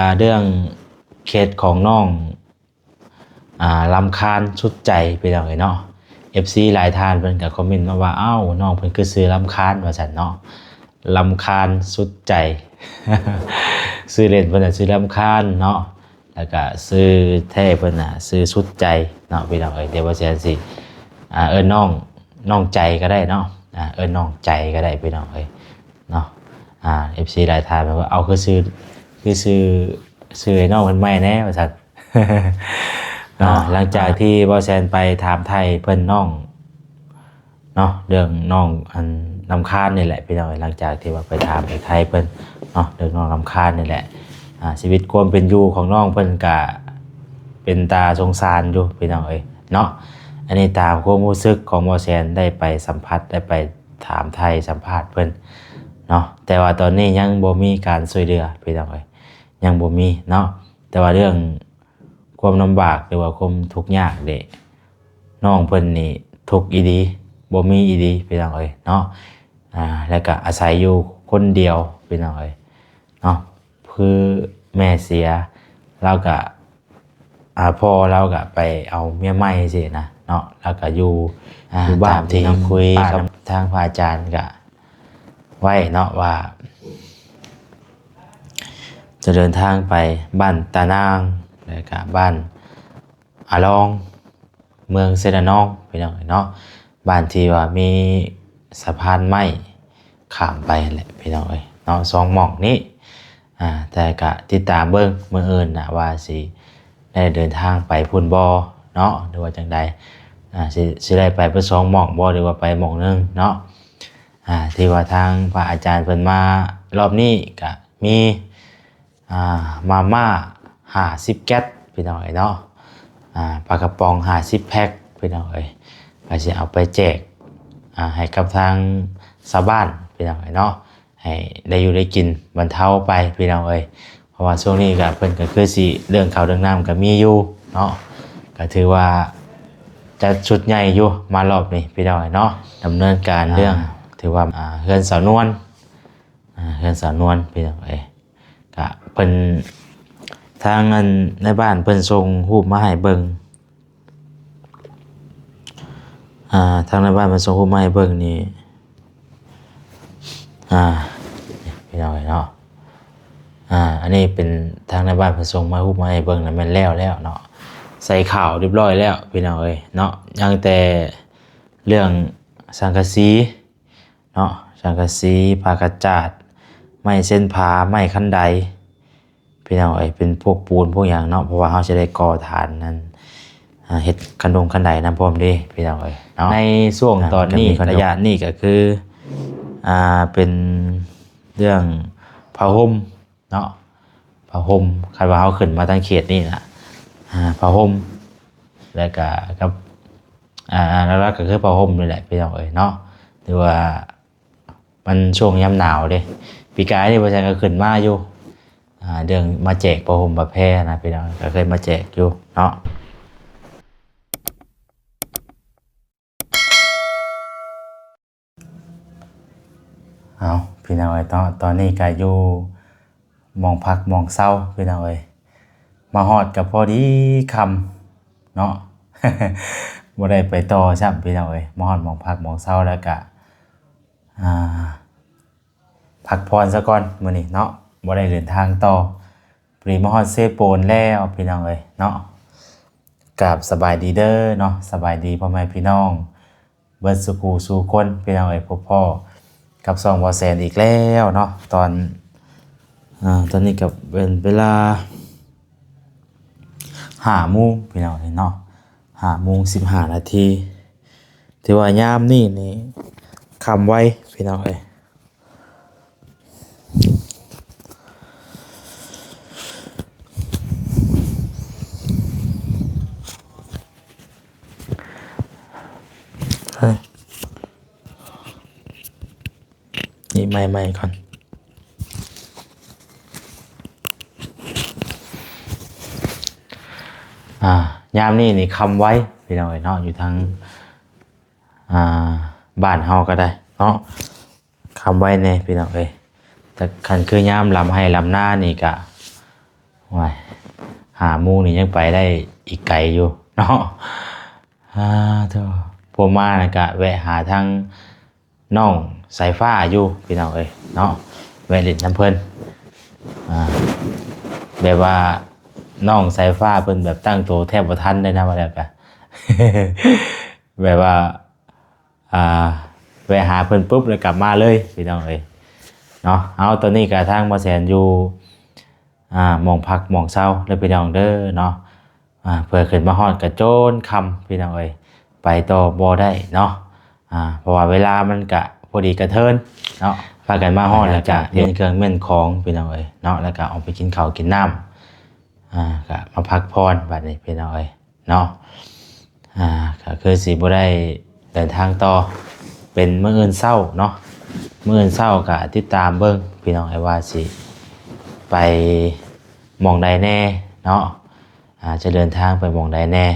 ອ່າ ເລື່ອງເຄສຂອງນ້ອງ ອ່າ ລຳຄານສຸດໃຈ ພີ່ນ້ອງເອີຍເນາະ. ເອັຟຊີຫຼາຍທ່ານເພິ່ນກໍຄອມເມັນມາວ່າ ອ້າວ ນ້ອງເພິ່ນຄືຊື່ລຳຄານ ວ່າຊັ້ນເນາະ, ລຳຄານສຸດໃຈ. ຊື່ຫຼິ້ນເພິ່ນນະຊື່ລຳຄານເນາະ, ແລ້ວກະຊື່ແທ້ເພິ່ນນະຊື່ສຸດໃຈເນາະ ພີ່ນ້ອງເອີຍ. ດຽວວ່າແຊນຊິ ອ່າ ເອີ້ນນ້ອງ ນ້ອງໃຈກໍໄດ້ເນາະ, ອ່າ ເອີ້ນນ້ອງໃຈກໍໄດ້ ພີ່ນ້ອງເອີຍເນາະ. ອ່າ ເອັຟຊີຫຼາຍທ່ານເພິ່ນວ່າ ເອົາ ຄືຊື່ ຄືຊື່ ຊື່ໃຫ້ນ້ອງເພິ່ນໃໝ່ແດ່ ວ່າຊັ້ນເນາະ. ອ່າ ຫຼັງຈາກທີ່ບ່າວແຊນໄປຖາມໄຖ່ເພິ່ນ ນ້ອງ ເນາະ ເລື່ອງນ້ອງອັນລຳຄານນີ້ແຫຼະ ພີ່ນ້ອງເອີຍ. ຫຼັງຈາກທີ່ວ່າໄປຖາມໄປໄຖ່ເພິ່ນເນາະ ເລື່ອງນ້ອງລຳຄານນີ້ແຫຼະ, ອ່າ ຊີວິດຄວາມເປັນຢູ່ຂອງນ້ອງເພິ່ນກະເປັນຕາສົງສານຢູ່ ພີ່ນ້ອງເອີຍເນາະ. ອັນນີ້ຕາມຄວາມຮູ້ສຶກຂອງບ່າວແຊນ ໄດ້ໄປສຳຜັດ ໄດ້ໄປຖາມໄຖ່ສຳພາດເພິ່ນເນາະ, ແຕ່ວ່າຕອນນີ້ຍັງບໍ່ມີການຊ່ວຍເຫຼືອ ພີ່ນ້ອງເອີຍ, ຍັງບໍ່ມີເນາະ. ແຕ່ວ່າເລື່ອງຄວາມລຳບາກ ຫຼືວ່າຄວາມທຸກຍາກເດ້ ນ້ອງເພິ່ນນີ້ທຸກອີ່ຫຼີ ບໍ່ມີອີ່ຫຼີ ພີ່ນ້ອງເອີຍເນາະ. ອ່າ ແລ້ວກະອາໄສຢູ່ຄົນດຽວ ພີ່ນ້ອງເອີຍເນາະ. ຄືແມ່ເສຍ ລາວກະ ອ່າ ພໍ່ລາວກະໄປເອົາເມຍໃໝ່ຊີ້ນະເນາະ, ລາວກະຢູ່ ອ່າ ຢູ່ບ້ານ ຕາມທີ່ ທີ່ ເຮົາຄຸຍກັບ ອ່າ ທາງພະອາຈານກະໄວ້ເນາະ ວ່າຈະເດີນທາງໄປບ້ານຕານາງ ແລ້ວກະບ້ານອາລອງ ເມືອງເຊລະນອງ ພີ່ນ້ອງເອີຍເນາະ, ບ້ານທີ່ວ່າມີສະພານໄມ້ຂ້າມໄປຫັ້ນແຫຼະ ພີ່ນ້ອງເອີຍເນາະ, ສອງໝ່ອງນີ້. ອ່າ ແຕ່ກະຕິດຕາມເບິ່ງມື້ອື່ນນະ ວ່າຊິໄດ້ເດີນທາງໄປພຸ້ນບໍ່ເນາະ ຫຼືວ່າຈັ່ງໃດ, ອ່າ ຊິ ຊິໄດ້ໄປເບິດສອງໝ່ອງບໍ່ ຫຼືວ່າໄປໝ່ອງໜຶ່ງເນາະ. ອ່າ ທີ່ວ່າທາງພະອາຈານເພິ່ນມາລອບນີ້ກະມີ ອ່າ ມາມ່າຫ້າສິບແກັດ ພີ່ນ້ອງເອີຍເນາະ, ອ່າ ປາກະປ໋ອງຫ້າສິບແພັກ ພີ່ນ້ອງເອີຍ, ກໍຊິເອົາໄປແຈກ ອ່າ ໃຫ້ກັບທາງຊາວບ້ານ ພີ່ນ້ອງເອີຍເນາະ, ໃຫ້ໄດ້ຢູ່ໄດ້ກິນບັນເທົາໄປ ພີ່ນ້ອງເອີຍ. ເພາະວ່າຊ່ວງນີ້ກໍ ເພິ່ນກໍຄືຊິເລື່ອງເຂົ້າເລື່ອງນ້ຳກໍມີຢູ່ເນາະ, ກໍຖືວ່າຈັດຊຸດໃຫຍ່ຢູ່ມາລອບນີ້ ພີ່ນ້ອງເອີຍເນາະ, ດຳເນີນການເລື່ອງ ອ່າ ຖືວ່າ ອ່າ ເຮືອນສາວນວນ ອ່າ ເຮືອນສາວນວນ ພີ່ນ້ອງເອີຍ. ກະເພິ່ນ ທາງອັນນາຍບ້ານເພິ່ນສົ່ງຮູບມາໃຫ້ເບິ່ງ, ອ່າ ທາງນາຍບ້ານເພິ່ນສົ່ງຮູບມາໃຫ້ເບິ່ງນີ້ ອ່າ ພີ່ນ້ອງເອີຍເນາະ, ອ່າ ອັນນີ້ເປັນທາງນາຍບ້ານເພິ່ນສົ່ງມາ ຮູບມາໃຫ້ເບິ່ງນະ ແມ່ນແລ້ວແລ້ວເນາະ, ໃສ່ຂາວຮຽບຮ້ອຍແລ້ວ ພີ່ນ້ອງເອີຍເນາະ. ຍັງແຕ່ເລື່ອງສັງກະສີ ເນາະ, ສັງກະສີ, ຜ້າກະຈາດ, ໄມ້ເຊັ່ນຜາ, ໄມ້ຄັນໄດ ພີ່ນ້ອງເອີຍ, ເປັນພວກປູນພວກຫຍັງເນາະ, ເພາະວ່າເຮົາຊິໄດ້ກໍ່ຖານນັ້ນ ເຮັດຄັນດົງຄັນໄດນຳພ້ອມເດ້ ພີ່ນ້ອງເອີຍເນາະ. ໃນຊ່ວງຕອນນີ້ ກະຢະນີ້ກະຄື ອ່າ ເປັນເລື່ອງຜ້າຫົ່ມ ເນາະ, ຜ້າຫົ່ມ, ຄັນວ່າເຮົາຂຶ້ນມາທາງເຂດນີ້ນະ ອ່າ ຜ້າຫົ່ມ ແລ້ວກະກັບ ອ່າ ຫຼັກໆກໍຄືຜ້າຫົ່ມນີ້ແຫຼະ ພີ່ນ້ອງເອີຍເນາະ, ຖືວ່າມັນຊ່ວງຍາມໜາວເດ້. ປີກາຍນີ້ບໍ່ແຊນກໍຂຶ້ນມາຢູ່ ອ່າ ເລື່ອງມາແຈກຜ້າຫົ່ມຜ້າແພນະ ພີ່ນ້ອງ, ກໍເຄີຍມາແຈກຢູ່ເນາະ. ເອົາ ພີ່ນ້ອງເອີຍເນາະ, ຕອນນີ້ກະຢູ່ໝ່ອງພັກໝ່ອງເຊົາ ພີ່ນ້ອງເອີຍ, ມາຮອດກະພໍດີຄ່ຳເນາະ, ບໍ່ໄດ້ໄປຕໍ່ຊ້ຳ ພີ່ນ້ອງເອີຍ. ມາຮອດໝ່ອງພັກໝ່ອງເຊົາແລ້ວກະ ອ່າ ພັກຜ່ອນຊະກ່ອນມື້ນີ້ເນາະ, ບໍ່ໄດ້ເດີນທາງຕໍ່. ພໍດີມາຮອດເຊໂປນແລ້ວ ພີ່ນ້ອງເອີຍເນາະ. ກາບສະບາຍດີເດີເນາະ, ສະບາຍດີພໍ່ແມ່ພີ່ນ້ອງເບິດສູ່ຄູ່ສູ່ຄົນ ພີ່ນ້ອງເອີຍ. ພົບພໍ້ກັບຊ່ອງບໍ່ແຊນອີກແລ້ວເນາະ. ຕອນ ອ່າ ຕອນນີ້ກໍເປັນເວລາຫ້າໂມງ ພີ່ນ້ອງເອີຍເນາະ, ຫ້າໂມງສິບຫ້ານາທີ. ຖືວ່າຍາມນີ້ນີ້ຄ່ຳໄວ ພີ່ນ້ອງເອີຍ. ນີ້ໃໝ່ໆກ່ອນ. ອ່າ ຍາມນີ້ນີ້ຄ່ຳໄວ ພີ່ນ້ອງເອີຍເນາະ, ຢູ່ທາງ ອ່າ ບ້ານເຮົາກໍໄດ້ເນາະ, ຄ່ຳໄວແດ່ ພີ່ນ້ອງເອີຍ. ແຕ່ຄັນຄືຍາມລຳໄຮ່ລຳນານີ້ກະ ໂອ້ຍ ຫ້າໂມງນີ້ຍັງໄປໄດ້ອີກໄກຢູ່ເນາະ. ອາ ໂທ້ ພວກມານັ້ນກະແວະຫາທາງນ້ອງສາຍຟ້າຢູ່ພີ່ນ້ອງເອີຍເນາະ, ແວະຫຼິ້ນນຳເພິ່ນ. ອາ ແບບວ່ານ້ອງສາຍຟ້າເພິ່ນແບບຕັ້ງໂຕແທບບໍ່ທັນເລີຍນະ ວ່າແລ້ວກະ ແບບວ່າ ອາ ແວະຫາເພິ່ນປຸບແລ້ວກັບມາເລີຍພີ່ນ້ອງເອີຍເນາະ. ເອົາ ຕອນນີ້ກະທາງບໍ່ແສນຢູ່ ອາ ໝ່ອງພັກໝ່ອງເຊົາເດີພີ່ນ້ອງເດີເນາະ. ອາ ເພື່ອຂຶ້ນມາຮອດກະຈົນຄ່ຳພີ່ນ້ອງເອີຍ, ໄປຕໍ່ບໍ່ໄດ້ເນາະ. ອາ ເພາະວ່າເວລາມັນກະພໍດີກະເທີນເນາະ, ພາກັນມາຮອດແລ້ວກະມ້ຽນເຄື່ອງມ້ຽນຂອງພີ່ນ້ອງເອີຍເນາະ, ແລ້ວກະອອກໄປກິນເຂົ້າກິນນ້ຳ. ອາ ກະມາພັກຜ່ອນບາດນີ້ພີ່ນ້ອງເອີຍເນາະ. ອາ ກະຄືຊິບໍ່ໄດ້ເດີນທາງຕໍ່ ເປັນມື້ອື່ນເຊົ້າເນາະ. ມື້ອື່ນເຊົ້າກະຕິດຕາມເບິ່ງພີ່ນ້ອງເອີຍ ວ່າຊິໄປໝ່ອງໃດແດ່ເນາະ. ອາ ຈະເດີນທາງໄປໝ່ອງໃດແດ່.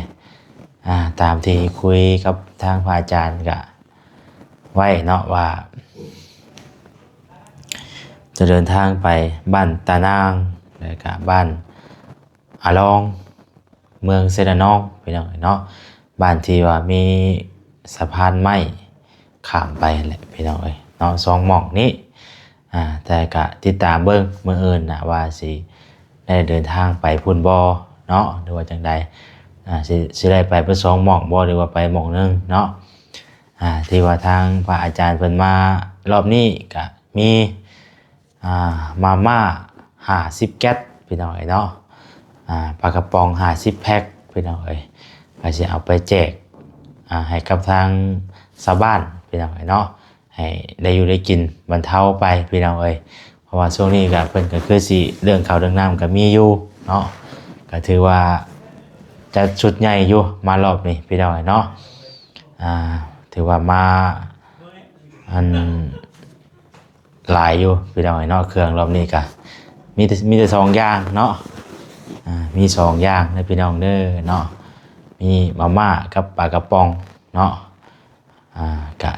ອາ ຕາມທີ່ຄຸຍກັບທາງພະອາຈານກະໄວ້ເນາະ ວ່າຈະເດີນທາງໄປບ້ານຕານາງ ແລ້ວກະບ້ານອາລອງ ເມືອງເຊລະນອງພີ່ນ້ອງເອີຍເນາະ, ບ້ານທີ່ວ່າມີສະພານໄມ້ຂ້າມໄປຫັ້ນແຫຼະພີ່ນ້ອງເອີຍເນາະ, ສອງໝ່ອງນີ້. ອາ ແຕ່ກະຕິດຕາມເບິ່ງມື້ອື່ນນະ ວ່າຊິໄດ້ເດີນທາງໄປພຸ້ນບໍ່ເນາະ ຫຼືວ່າຈັ່ງໃດ. ອາ ຊິ ຊິໄດ້ໄປເບິດສອງໝ່ອງບໍ່ ຫຼືວ່າໄປໝ່ອງໜຶ່ງເນາະ. ອາ ທີ່ວ່າທາງພະອາຈານເພິ່ນມາລອບນີ້ກະມີ ອາ ມາມ່າຫ້າສິບແກັດພີ່ນ້ອງເອີຍເນາະ, ອາ ປາກະປ໋ອງຫ້າສິບແພັກພີ່ນ້ອງເອີຍ, ກະຊິເອົາໄປແຈກ ອາ ໃຫ້ກັບທາງຊາວບ້ານພີ່ນ້ອງເອີຍເນາະ, ໃຫ້ໄດ້ຢູ່ໄດ້ກິນບັນເທົາໄປພີ່ນ້ອງເອີຍ. ເພາະວ່າຊ່ວງນີ້ກະເພິ່ນກະຄືຊິເລື່ອງເຂົ້າເລື່ອງນ້ຳກະມີຢູ່ເນາະ, ກະຖືວ່າຈັດຊຸດໃຫຍ່ຢູ່ມາລອບນີ້ພີ່ນ້ອງເອີຍເນາະ. ອາ ຖືວ່າມາ ອັນ ຫຼາຍຢູ່ພີ່ນ້ອງເອີຍເນາະ. ເຄື່ອງລອບນີ້ກະມີແຕ່ ມີແຕ່ສອງຢ່າງເນາະ, ອາ ມີສອງຢ່າງເດີພີ່ນ້ອງເດີເນາະ, ມີມາມ່າກັບປາກະປ໋ອງເນາະ. ອາ ກະ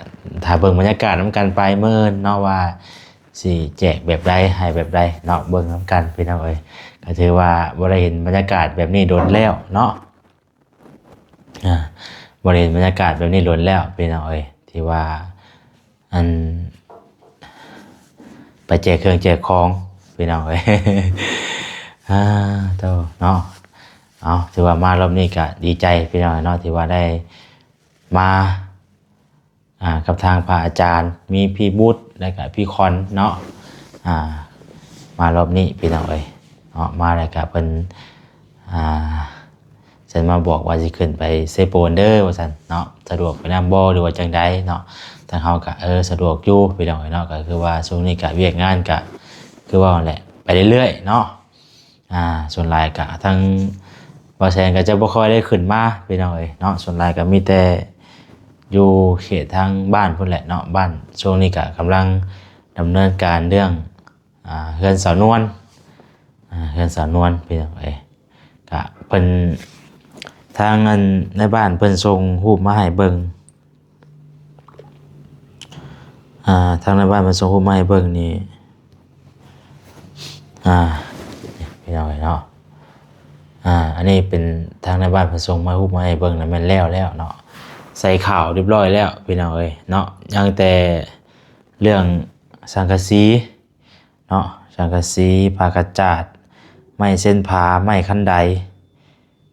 ຖ້າເບິ່ງບັນຍາກາດນຳກັນໄປມື້ອື່ນເນາະ ວ່າຊິແຈກແບບໃດ ໃຫ້ແບບໃດເນາະ, ເບິ່ງນຳກັນພີ່ນ້ອງເອີຍ. ກະຖືວ່າບໍ່ໄດ້ເຫັນບັນຍາກາດແບບນີ້ດົນແລ້ວເນາະ. ອາ ບໍ່ໄດ້ເຫັນບັນຍາກາດແບບນີ້ດົນແລ້ວພີ່ນ້ອງເອີຍ, ທີ່ວ່າ ອັນ ໄປແຈກເຄື່ອງແຈກຂອງພີ່ນ້ອງເອີຍ. ອາ ໂທ້ເນາະ, ເອົາ ຖືວ່າມາລອບນີ້ກະດີໃຈພີ່ນ້ອງເນາະ ທີ່ວ່າໄດ້ມາ ອາ ກັບທາງພະອາຈານ ມີພີ່ບຸດ ແລ້ວກະພີ່ຄອນເນາະ. ອາ ມາລອບນີ້ພີ່ນ້ອງເອີຍເນາະ, ມາແລ້ວກະເພິ່ນ ອາ ເພິ່ນມາບອກວ່າຊິຂຶ້ນໄປເຊໂປນເດີວ່າຊັ້ນເນາະ, ສະດວກໄປນຳບໍ່ ຫຼືວ່າຈັ່ງໃດເນາະ. ທາງເຮົາກະ ເອີ ສະດວກຢູ່ພີ່ນ້ອງເອີຍເນາະ, ກະຄືວ່າຊ່ວງນີ້ກະວຽກງານກະ ຄືວ່າຫັ້ນແຫຼະ ໄປເລື້ອຍໆເນາະ. ອາ ສ່ວນຫຼາຍກະທາງບ່າວແສນກະຈະບໍ່ຄ່ອຍໄດ້ຂຶ້ນມາພີ່ນ້ອງເອີຍເນາະ, ສ່ວນຫຼາຍກະມີແຕ່ຢູ່ເຂດທາງບ້ານພຸ້ນແຫຼະເນາະ. ບ້ານຊ່ວງນີ້ກະກຳລັງດຳເນີນການເລື່ອງ ອາ ເຮືອນສາວນວນ ອາ ເຮືອນສາວນວນພີ່ນ້ອງເອີຍ, ກະເພິ່ນ ທາງ ອັນ ນາຍບ້ານເພິ່ນສົ່ງຮູບມາໃຫ້ເບິ່ງ. ອາ ທາງນາຍບ້ານເພິ່ນສົ່ງຮູບມາໃຫ້ເບິ່ງນີ້ ອາ ພີ່ນ້ອງເອີຍເນາະ. ອາ ອັນນີ້ເປັນທາງນາຍບ້ານເພິ່ນສົ່ງມາ ຮູບມາໃຫ້ເບິ່ງນະ, ແມ່ນແລ້ວແລ້ວເນາະ, ໃສ່ຂາວຮຽບຮ້ອຍແລ້ວພີ່ນ້ອງເອີຍເນາະ. ຍັງແຕ່ເລື່ອງສັງກະສີເນາະ, ສັງກະສີ ຜ້າຂະຈາດ ໄມ້ເສັ້ນຜາ ໄມ້ຄັນໄດ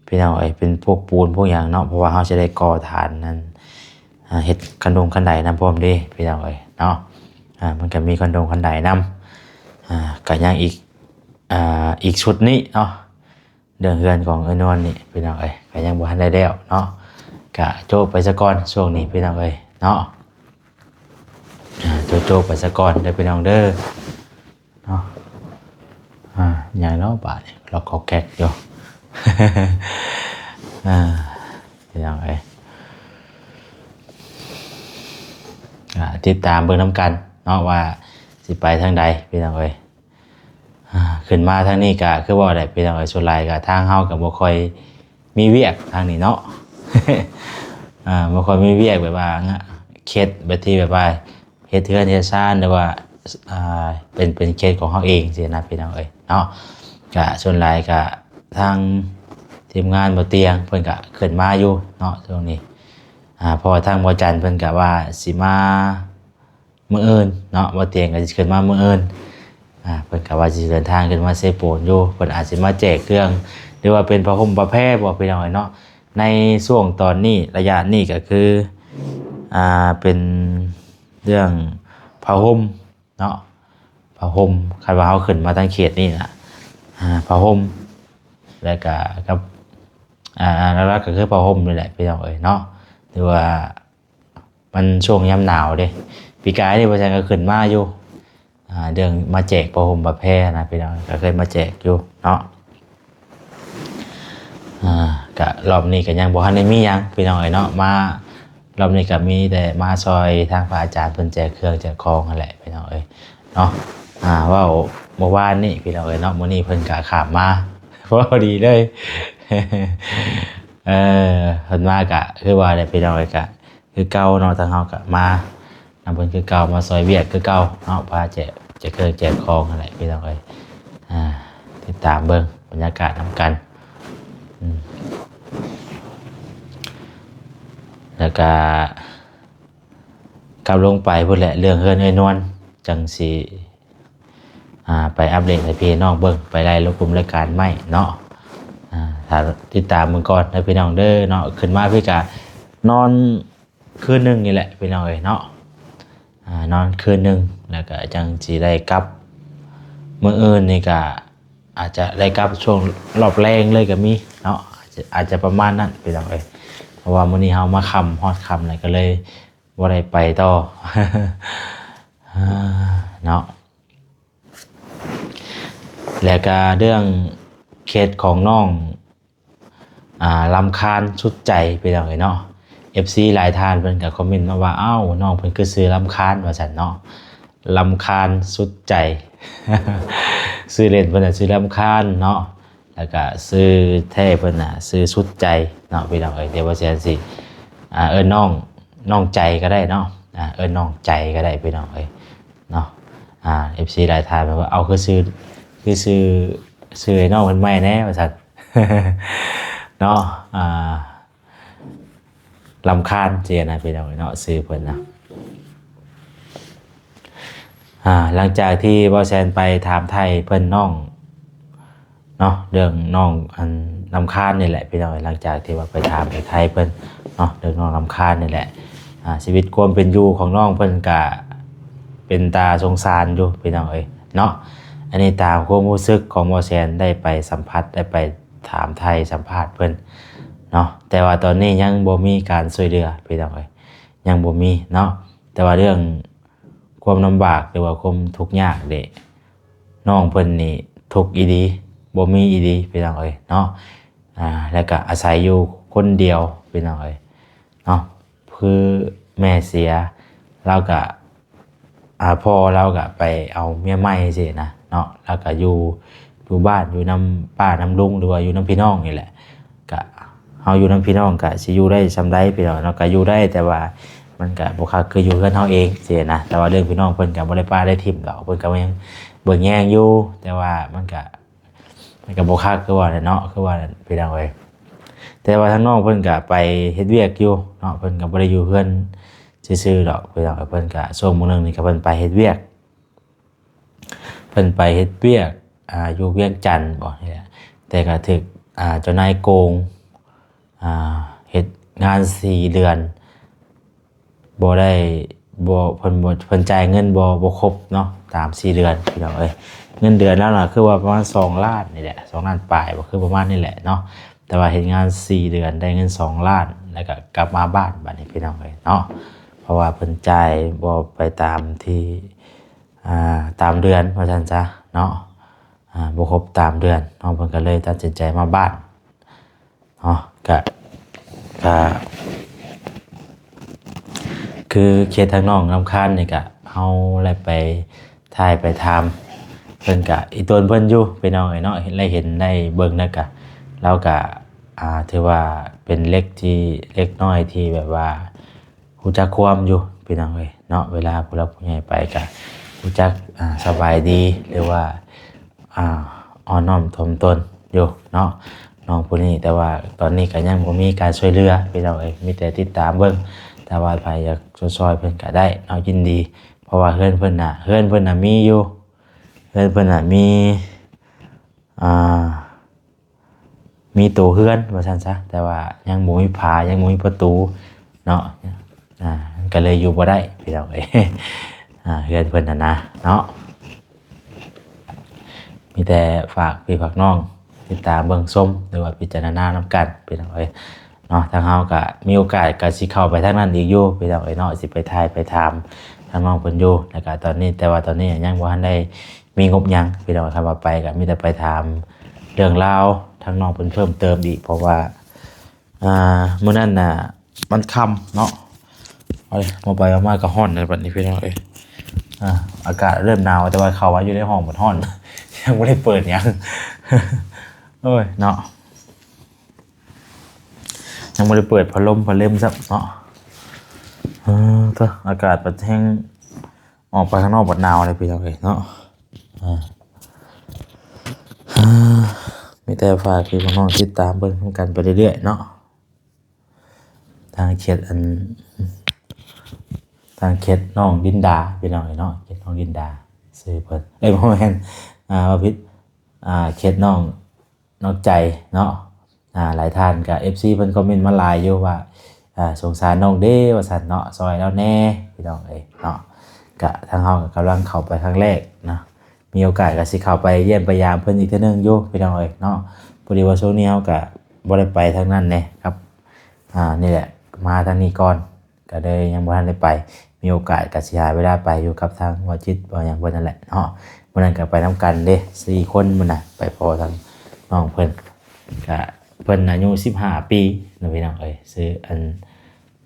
ພີ່ນ້ອງເອີຍ, ເປັນພວກປູນພວກຫຍັງເນາະ, ເພາະວ່າເຮົາຈະໄດ້ກໍ່ຖານນັ້ນ ອາ ເຮັດຄັນດົງຄັນໄດນຳພ້ອມເດ້ ພີ່ນ້ອງເອີຍເນາະ. ອາ ມັນກະມີຄັນດົງຄັນໄດນຳ. ອາ ກະຍັງອີກ ອາ ອີກຊຸດນີ້ເນາະ, ເລື່ອງເຮືອນຂອງເອື້ອຍນວນນີ້ ພີ່ນ້ອງເອີຍ, ກະຍັງບໍ່ທັນໄດ້ແລ້ວເນາະ, ກະໂຈະໄປສາກ່ອນຊ່ວງນີ້ ພີ່ນ້ອງເອີຍເນາະ. ອາ ໂຈະໆໄປສາກ່ອນເດີພີ່ນ້ອງເດີ. ເນາະ ອາ ຫຍັງເນາະບາດນີ້ ລັອກກອກແກກຢູ່. ອາ ພີ່ນ້ອງເອີຍ ອາ ຕິດຕາມເບິ່ງນຳກັນເນາະ ວ່າຊິໄປທາງໃດ ພີ່ນ້ອງເອີຍ. ອາ ຂຶ້ນມາທາງນີ້ກະຄືເວົ້າແຫຼະ ພີ່ນ້ອງເອີຍ, ສ່ວນຫຼາຍກະທາງເຮົາກະບໍ່ຄ່ອຍມີວຽກທາງນີ້ເນາະ. ອາ ບໍ່ຄ່ອຍມີວຽກແບບວ່າ ເຂດແບບທີ່ແບບວ່າ ເຮັດເຮືອນເຮັດຊານ ຫຼືວ່າ ອ່າ ເປັນ ເປັນເຂດຂອງເຮົາເອງຊີ້ນະ ພີ່ນ້ອງເອີຍເນາະ. ກະສ່ວນຫຼາຍກະທາງທີມງານບໍ່ຕຽງເພິ່ນກະຂຶ້ນມາຢູ່ເນາະຊ່ວງນີ້ ອາ ເພາະວ່າທາງບໍ່ຈັນເພິ່ນກະວ່າຊິມາມື້ອື່ນເນາະ ບໍ່ຕຽງກະຊິຂຶ້ນມາມື້ອື່ນ ອາ ເພິ່ນກະວ່າຊິເດີນທາງຂຶ້ນມາເຊໂປນຢູ່ ເພິ່ນອາດຊິມາແຈກເຄື່ອງ ຫຼືວ່າເປັນຜ້າຫົ່ມຜ້າແພບໍ ພີ່ນ້ອງເອີຍເນາະ. ໃນຊ່ວງຕອນນີ້ ໄລຍະນີ້ກະຄື ອາ ເປັນເລື່ອງຜ້າຫົ່ມ ເນາະ ຜ້າຫົ່ມ ຄັນວ່າເຮົາຂຶ້ນມາທາງເຂດນີ້ນະ ອາ ຜ້າຫົ່ມ ແລ້ວກະກັບ ອາ ຫຼັກໆກະຄືຜ້າຫົ່ມນີ້ແຫຼະ ພີ່ນ້ອງເອີຍເນາະ ຫຼືວ່າມັນຊ່ວງຍາມໜາວເດ້ ປີກາຍນີ້ບໍ່ຈັນກະຂຶ້ນມາຢູ່ ອາ ເລື່ອງມາແຈກຜ້າຫົ່ມຜ້າແພນະ ພີ່ນ້ອງ ກະເຄີຍມາແຈກຢູ່ເນາະ. ອາ ກະລອບນີ້ກະຍັງບໍ່ທັນໄດ້ມີຫຍັງ ພີ່ນ້ອງເອີຍເນາະ ມາ ລອບນີ້ກະມີແຕ່ມາຊ່ອຍທາງພະອາຈານເພິ່ນແຈກເຄື່ອງແຈກຂອງຫັ້ນແຫຼະ ພີ່ນ້ອງເອີຍເນາະ. ອາ ເວົ້າມື້ວານນີ້ ພີ່ນ້ອງເອີຍເນາະ ມື້ນີ້ເພິ່ນກະຂ້າມມາ ພໍດີເລີຍ ເອີ ເພິ່ນມາກະຄືວ່າແຫຼະ ພີ່ນ້ອງເອີຍ ກະຄືເກົ່າເນາະ ທາງເຮົາກະມາ ນຳເພິ່ນຄືເກົ່າ ມາຊ່ອຍວຽກຄືເກົ່າເນາະ ພາແຈກ ແຈກເຄື່ອງແຈກຂອງຫັ້ນແຫຼະ ພີ່ນ້ອງເອີຍ. ອາ ຕິດຕາມເບິ່ງບັນຍາກາດນຳກັນ ອືມ ແລ້ວກະກັບລົງໄປພຸ້ນແຫຼະ ເລື່ອງເຮືອນເອື້ອຍນວນ ຈັ່ງຊິ ອາ ໄປອັບເດດໃຫ້ພີ່ໃຫ້ນ້ອງເບິ່ງ ໄປໄລ່ລົງກຸ່ມລາຍການໃໝ່ເນາະ. ອາ ຖ້າຕິດຕາມເບິ່ງກ່ອນເດີ ພີ່ນ້ອງເດີເນາະ. ຂຶ້ນມາພີ້ກະນອນ ຄືນໜຶ່ງນີ້ແຫຼະ ພີ່ນ້ອງເອີຍເນາະ ອາ ນອນຄືນໜຶ່ງ ແລ້ວກະຈັ່ງຊິໄດ້ກັບ ມື້ອື່ນນີ້ກະອາດຈະໄດ້ກັບຊ່ວງລອບແລງເລີຍກະມີເນາະ ອາດຈະ ອາດຈະປະມານນັ້ນ ພີ່ນ້ອງເອີຍ ເພາະວ່າມື້ນີ້ເຮົາມາຄ່ຳ ຮອດຄ່ຳແລ້ວກະເລີຍບໍ່ໄດ້ໄປຕໍ່ ເນາະ. ແລ້ວກະເລື່ອງເຄສຂອງນ້ອງ ອາ ລຳຄານສຸດໃຈ ພີ່ນ້ອງເອີຍເນາະ ເອັຟຊີຫຼາຍທ່ານເພິ່ນກະຄອມເມັນມາວ່າ ອ້າວ ນ້ອງເພິ່ນຄືຊື່ລຳຄານ ວ່າຊັ້ນເນາະ ລຳຄານສຸດໃຈ ຊື່ຫຼິ້ນເພິ່ນນະຊື່ລຳຄານເນາະ ແລ້ວກະຊື່ແທ້ເພິ່ນນະຊື່ສຸດໃຈເນາະ ພີ່ນ້ອງເອີຍ. ດຽວບໍ່ແຊນຊິ ອາ ເອີ້ນນ້ອງ ນ້ອງໃຈກະໄດ້ເນາະ ອາ ເອີ້ນນ້ອງໃຈກະໄດ້ ພີ່ນ້ອງເອີຍເນາະ. ອາ ເອັຟຊີຫຼາຍທ່ານເພິ່ນວ່າ ເອົາ ຄືຊື່ ຄືຊື່ ຊື່ໃຫ້ນ້ອງເພິ່ນໃໝ່ແດ່ ວ່າຊັ້ນ ເນາະ ອາ ລຳຄານຊີ້ນະ ພີ່ນ້ອງເນາະ ຊື່ເພິ່ນນະ. ອາ ຫຼັງຈາກທີ່ບ່າວແຊນໄປຖາມໄຖ່ເພິ່ນ ນ້ອງເນາະ ເລື່ອງນ້ອງ ອັນ ລຳຄານນີ້ແຫຼະ ພີ່ນ້ອງເອີຍ. ຫຼັງຈາກທີ່ວ່າໄປຖາມໄປໄຖ່ເພິ່ນເນາະ ເລື່ອງນ້ອງລຳຄານນີ້ແຫຼະ ອາ ຊີວິດຄວາມເປັນຢູ່ຂອງນ້ອງເພິ່ນກະເປັນຕາສົງສານຢູ່ ພີ່ນ້ອງເອີຍເນາະ. ອັນນີ້ຕາມຄວາມຮູ້ສຶກຂອງບ່າວແຊນ ໄດ້ໄປສຳຜັດ ໄດ້ໄປ ຖາມໄຖ່ສຳພາດເພິ່ນເນາະ ແຕ່ວ່າຕອນນີ້ຍັງບໍ່ມີການຊ່ວຍເຫຼືອ ພີ່ນ້ອງເອີຍ ຍັງບໍ່ມີເນາະ. ແຕ່ວ່າເລື່ອງຄວາມລຳບາກ ຫຼືວ່າຄວາມທຸກຍາກເດ ນ້ອງເພິ່ນນີ້ທຸກອີ່ຫຼີ ບໍ່ມີອີ່ຫຼີ ພີ່ນ້ອງເອີຍເນາະ. ອາ ແລ້ວກະອາໄສຢູ່ຄົນດຽວ ພີ່ນ້ອງເອີຍເນາະ ຄືແມ່ເສຍ ລາວກະ ອາ ພໍ່ລາວກະໄປເອົາເມຍໃໝ່ຊີ້ນະເນາະ ລາວກະຢູ່ ຢູ່ບ້ານ ຢູ່ນຳປ້ານຳລຸງ ຫຼືວ່າຢູ່ນຳພີ່ນ້ອງນີ້ແຫຼະ. ກະເຮົາຢູ່ນຳພີ່ນ້ອງກະຊິຢູ່ໄດ້ຊ່ຳໃດ ພີ່ນ້ອງເນາະ ກະຢູ່ໄດ້ ແຕ່ວ່າມັນກະບໍ່ຄັກຄືຢູ່ເຮືອນເຮົາເອງຊີ້ນະ. ແຕ່ວ່າເລື່ອງພີ່ນ້ອງເພິ່ນກະບໍ່ໄດ້ປະໄດ້ຖິ້ມດອກ ເພິ່ນກະຍັງເບິ່ງແຍງຢູ່ ແຕ່ວ່າມັນກະ ມັນກະບໍ່ຄັກຄືວ່າແຫຼະເນາະ ຄືວ່າແຫຼະ ພີ່ນ້ອງເອີຍ. ແຕ່ວ່າທາງນ້ອງເພິ່ນກະໄປເຮັດວຽກຢູ່ເນາະ ເພິ່ນກະບໍ່ໄດ້ຢູ່ເຮືອນຊື່ໆດອກ ພີ່ນ້ອງເອີຍ. ເພິ່ນກະຊ່ວງມື້ໜຶ່ງນີ້ກະເພິ່ນໄປເຮັດວຽກ ເພິ່ນໄປເຮັດວຽກ ອາ ຢູ່ວຽງຈັນບໍນີ້ແຫຼະ ແຕ່ກະຖືກ ອາ ເຈົ້ານາຍໂກງ ອາ ເຮັດງານສີ່ເດືອນ ບໍ່ໄດ້ ບໍ່ ເພິ່ນບໍ່ ເພິ່ນຈ່າຍເງິນບໍ່ ບໍ່ຄົບເນາະ ຕາມສີ່ເດືອນ ພີ່ນ້ອງເອີຍ. ເງິນເດືອນລາວນະ ຄືວ່າປະມານສອງລ້ານນີ້ແຫຼະ ສອງລ້ານປາຍບໍ ຄືປະມານນີ້ແຫຼະເນາະ. ແຕ່ວ່າເຮັດງານສີ່ເດືອນໄດ້ເງິນສອງລ້ານ ແລ້ວກະກັບມາບ້ານບາດນີ້ ພີ່ນ້ອງເອີຍເນາະ. ເພາະວ່າເພິ່ນຈ່າຍບໍ່ໄປຕາມທີ່ ອາ ຕາມເດືອນວ່າຊັ້ນຊະເນາະ ອາ ບໍ່ຄົບຕາມເດືອນ ນ້ອງເພິ່ນກະເລີຍຕັດສິນໃຈມາບ້ານ ເນາະ. ກະ ກະຄືເຄສທາງນ້ອງລຳຄານນີ້ກະ ເຮົາໄດ້ໄປຖ່າຍໄປຖາມເພິ່ນກະອີ່ຕົນເພິ່ນຢູ່ ພີ່ນ້ອງເອີຍເນາະ ໄດ້ເຫັນໄດ້ເບິ່ງແລ້ວກະ ລາວກະ ອາ ຖືວ່າເປັນເດັກທີ່ ເດັກນ້ອຍທີ່ແບບວ່າ ຮູ້ຈັກຄວາມຢູ່ ພີ່ນ້ອງເອີຍເນາະ. ເວລາຜູ້ຫຼັກຜູ້ໃຫຍ່ໄປກະຮູ້ຈັກ ອາ ສະບາຍດີ ຫຼືວ່າ ອາ ອ່ອນນ້ອມຖ່ອມຕົນຢູ່ເນາະ ນ້ອງຜູ້ນີ້. ແຕ່ວ່າຕອນນີ້ກໍຍັງບໍ່ມີການຊ່ວຍເຫຼືອ ພີ່ນ້ອງເອີຍ, ມີແຕ່ຕິດຕາມເບິ່ງ. ຖ້າວ່າໃຜຢາກຊ່ວຍໆເພິ່ນກໍໄດ້ເນາະ, ຍິນດີ. ເພາະວ່າເຮືອນເພິ່ນນະ ເຮືອນເພິ່ນນະມີຢູ່ ເຮືອນເພິ່ນນະມີ ອ່າ ມີໂຕເຮືອນວ່າຊັ້ນຊະ, ແຕ່ວ່າຍັງບໍ່ມີຝາ ຍັງບໍ່ມີປະຕູເນາະ. ອ່າ ມັນກໍເລີຍຢູ່ບໍ່ໄດ້ ພີ່ນ້ອງເອີຍ. ອ່າ ເຮືອນເພິ່ນຫັ້ນນະເນາະ. ມີແຕ່ຝາກພີ່ຝາກນ້ອງຕິດຕາມເບິ່ງຊົມ ຫຼືວ່າພິຈາລະນານຳກັນ ພີ່ນ້ອງເອີຍເນາະ. ທາງເຮົາກໍມີໂອກາດກໍຊິເຂົ້າໄປທາງນັ້ນອີກຢູ່ ພີ່ນ້ອງເອີຍເນາະ, ຊິໄປຖ່າຍໄປຖາມທາງນ້ອງເພິ່ນຢູ່. ແລ້ວກໍຕອນນີ້ ແຕ່ວ່າຕອນນີ້ຍັງບໍ່ທັນໄດ້ມີງົບຫຍັງ ພີ່ນ້ອງ. ຄັນວ່າໄປກໍມີແຕ່ໄປຖາມເລື່ອງລາວທາງນ້ອງເພິ່ນເພີ່ມເຕີມອີກ ເພາະວ່າ ອ່າ ມື້ນັ້ນນະ ມັນຄ່ຳເນາະ. ເອົາເລີຍ ເວົ້າໄປເວົ້າມາກໍຮ້ອນແລ້ວບັດນີ້ ພີ່ນ້ອງເອີຍ. ອ່າ ອາກາດເລີ່ມໜາວ ແຕ່ວ່າເຂົ້າມາຢູ່ໃນຫ້ອງມັນຮ້ອນ ຍັງບໍ່ໄດ້ເປີດຫຍັງ ໂອ້ຍເນາະ, ຍັງບໍ່ໄດ້ເປີດພັດລົມພັດເລັມຊ້ຳເນາະ. ເອີ ເຕີ ອາກາດບັດແຮງ ອອກໄປຂ້າງນອກບັດໜາວເລີຍ ພີ່ນ້ອງເອີຍເນາະ. ອ່າ ມີແຕ່ຝາກພີ່ນ້ອງຕິດຕາມເບິ່ງນຳກັນໄປເລື້ອຍໆເນາະ. ທາງເຂດອັນ ທາງເຂດນ້ອງລິນດາ ພີ່ນ້ອງເອີຍເນາະ, ເຂດນ້ອງລິນດາ ຊື່ເພິ່ນ ເອີຍ ບໍ່ແມ່ນ ອ່າ ເວົ້າຜິດ ອ່າ ເຂດນ້ອງ ນອກໃຈເນາະ. ອ່າ ຫຼາຍທ່ານກໍ ເອັຟຊີ ເພິ່ນຄອມເມັນມາຫຼາຍຢູ່ວ່າ ອ່າ ສົງສານນ້ອງເດ້ວ່າຊັ້ນເນາະ, ຊ່ອຍລາວແດ່ ພີ່ນ້ອງເອີຍເນາະ. ກະທາງເຮົາກໍກຳລັງເຂົ້າໄປຄັ້ງແລກເນາະ, ມີໂອກາດກໍຊິເຂົ້າໄປຢ້ຽມໄປຢາມເພິ່ນອີກເທື່ອໜຶ່ງຢູ່ ພີ່ນ້ອງເອີຍເນາະ. ພໍດີວ່າຊ່ວງນີ້ເຮົາກໍບໍ່ໄດ້ໄປທາງນັ້ນແດ່ຄັບ ອ່າ ນີ້ແຫຼະ ມາທາງນີ້ກ່ອນ ກໍເລີຍຍັງບໍ່ທັນໄດ້ໄປ. ມີໂອກາດກໍຊິຫາເວລາໄປຢູ່ກັບທາງວາຈິດ ວ່າຫຍັງເພິ່ນນັ້ນແຫຼະເນາະ. ມື້ນັ້ນກໍໄປນຳກັນເດ້ ສີ່ຄົນມື້ນະ ໄປພໍ້ທາງນ້ອງເພິ່ນ. ກະເພິ່ນອາຍຸສິບຫ້າປີເນາະ ພີ່ນ້ອງເອີຍ, ຊື່ອັນ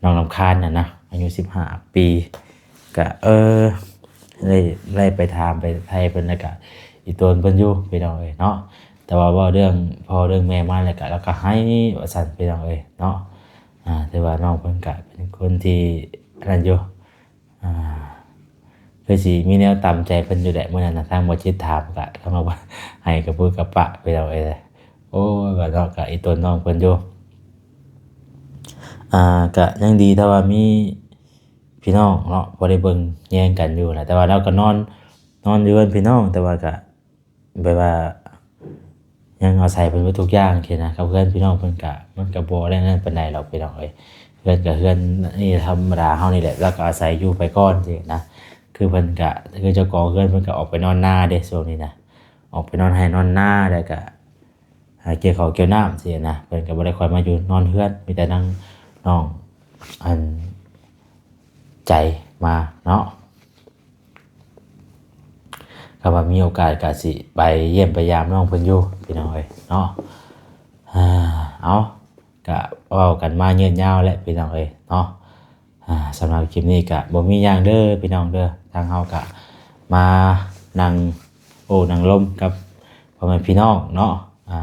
ນ້ອງລຳຄານນະນະ ອາຍຸສິບຫ້າປີ. ກະ ເອີ ໄດ້ ໄດ້ໄປຖາມໄປໄຖ່ເພິ່ນ ແລ້ວກະອີ່ຕົນເພິ່ນຢູ່ ພີ່ນ້ອງເອີຍເນາະ. ແຕ່ວ່າເວົ້າເລື່ອງພໍ່ເລື່ອງແມ່ມາ ແລ້ວກະລາວກະໄຫ້ວ່າຊັ້ນ ພີ່ນ້ອງເອີຍເນາະ. ອ່າ ແຕ່ວ່ານ້ອງເພິ່ນກະເປັນຄົນທີ່ອັນນັ້ນຢູ່ ອ່າ ຄືຊິມີແນວຕາມໃຈເພິ່ນຢູ່ແຫຼະ. ມື້ນັ້ນນະ ທາງບໍ່ຈິດຖາມກະ ທາງເຮົາວ່າໄຫ້ກະປຶກກະປະ ພີ່ນ້ອງເອີຍ. ໂອ້ຍ ວ່າເນາະ ກະອີ່ຕົນນ້ອງເພິ່ນຢູ່. ອ່າ ກະຍັງດີຖ້າວ່າມີພີ່ນ້ອງເນາະ ພໍໄດ້ເບິ່ງແຍງກັນຢູ່ນະ. ແຕ່ວ່າລາວກະນອນ ນອນຢູ່ເຮືອນພີ່ນ້ອງ ແຕ່ວ່າກະ ແບບວ່າຍັງອາໄສເພິ່ນເບິດທຸກຢ່າງຊີ້ນະ. ກັບເຮືອນພີ່ນ້ອງເພິ່ນກະ ມັນກະບໍ່ໄດ້ນັ້ນປານໃດດອກ ພີ່ນ້ອງເອີຍ. ເຮືອນກະເຮືອນນີ້ທຳມະດາເຮົານີ້ແຫຼະ, ລາວກະອາໄສຢູ່ໄປກ່ອນຊີ້ນະ. ຄືເພິ່ນກະ ຄືເຈົ້າຂອງເຮືອນເພິ່ນກະອອກໄປນອນນາເດ້ ຊ່ວງນີ້ນະ, ອອກໄປນອນໄຮ່ນອນນາ ແລ້ວກະ ຫາກ່ຽວເຂົ້າກ່ຽວນ້ຳຊີ້ນະ. ເພິ່ນກໍບໍ່ໄດ້ຄ່ອຍມາຢູ່ນອນເຮືອນ ມີແຕ່ນາງນ້ອງອັນໃຈມາເນາະ. ກໍວ່າມີໂອກາດກໍຊິໄປຢ້ຽມໄປຢາມນ້ອງເພິ່ນຢູ່ ພີ່ນ້ອງເອີຍເນາະ. ອ່າ ເອົາ ກໍເວົ້າກັນມາຍືດຍາວແຫຼະ ພີ່ນ້ອງເອີຍເນາະ. ອ່າ ສຳລັບຄລິບນີ້ກະບໍ່ມີຫຍັງເດີພີ່ນ້ອງເດີ, ທາງເຮົາກະມານັ່ງໂອ້ນັ່ງລົມກັບພໍ່ແມ່ພີ່ນ້ອງເນາະ ອ່າ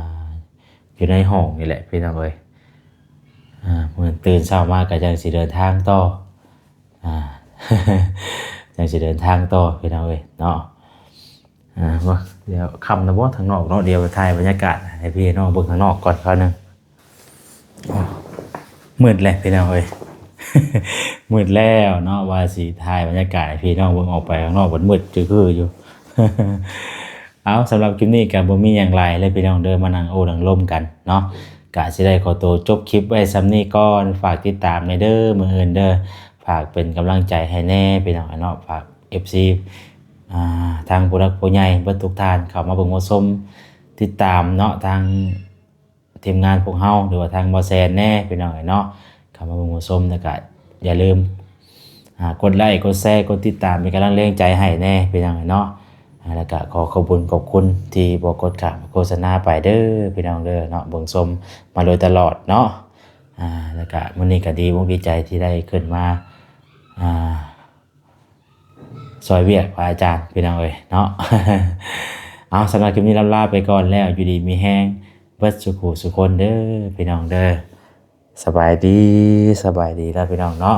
ຢູ່ໃນຫ້ອງນີ້ແຫຼະພີ່ນ້ອງເອີຍ. ອ່າ ມື້ຕື່ນເຊົ້າມາກະຈັ່ງຊິເດີນທາງຕໍ່ ອ່າ ຈັ່ງຊິເດີນທາງຕໍ່ພີ່ນ້ອງເອີຍເນາະ. ອ່າ ບໍ່ ດຽວຄ່ຳແລ້ວບໍ່ທາງນອກເນາະ, ດຽວໄປຖ່າຍບັນຍາກາດໃຫ້ພີ່ນ້ອງເບິ່ງຂ້າງນອກກ່ອນຄາວໜຶ່ງ. ມືດແລ້ວພີ່ນ້ອງເອີຍ ມືດແລ້ວເນາະ, ວ່າຊິຖ່າຍບັນຍາກາດໃຫ້ພີ່ນ້ອງເບິ່ງ, ອອກໄປຂ້າງນອກມັນມືດຈື່ຄືຢູ່. ເອົາ ສຳລັບຄລິບນີ້ກໍບໍ່ມີຫຍັງຫຼາຍເລີຍພີ່ນ້ອງເດີ, ມານັ່ງໂອ້ນັ່ງລົມກັນເນາະ, ກະຊິໄດ້ຂໍໂຕຈົບຄລິບໄວ້ສ່ຳນີ້ກ່ອນ. ຝາກຕິດຕາມແດ່ເດີ ມື້ອື່ນເດີ, ຝາກເປັນກຳລັງໃຈໃຫ້ແດ່ພີ່ນ້ອງເນາະ, ຝາກເອັຟຊີ ອ່າ ທາງຜູ້ຫຼັກຜູ້ໃຫຍ່ເບິດທຸກທ່ານເຂົ້າມາເບິ່ງມາຊົມ ຕິດຕາມເນາະ ທາງ ທີມງານພວກເຮົາ ຫຼືວ່າທາງບໍ່ແຊນແດ່ພີ່ນ້ອງເອີຍເນາະ, ເຂົ້າມາເບິ່ງມາຊົມ ແລ້ວກະຢ່າລືມ ອ່າ ກົດໄລ້ ກົດແຊ ກົດຕິດຕາມ ເປັນກຳລັງແຮງໃຈໃຫ້ແດ່ພີ່ນ້ອງເອີຍເນາະ. ອ່າ ແລ້ວກະຂໍຂອບຄຸນຂອບຄຸນທີ່ບໍ່ກົດຂ້າມໂຄສະນາໄປເດີພີ່ນ້ອງເດີເນາະ, ເບິ່ງຊົມມາໂດຍຕະຫຼອດເນາະ. ອ່າ ແລ້ວກະມື້ນີ້ກະດີອົກດີໃຈທີ່ໄດ້ຂຶ້ນມາ ອ່າ ຊ່ອຍວຽກພະອາຈານພີ່ນ້ອງເອີຍເນາະ. ເອົາ ສຳລັບຄລິບນີ້ລ່ຳລາໄປກ່ອນແລ້ວ, ຢູ່ດີມີແຮງເບິດສູ່ຜູ້ສູ່ຄົນເດີພີ່ນ້ອງເດີ. ສະບາຍດີ ສະບາຍດີລະພີ່ນ້ອງເນາະ.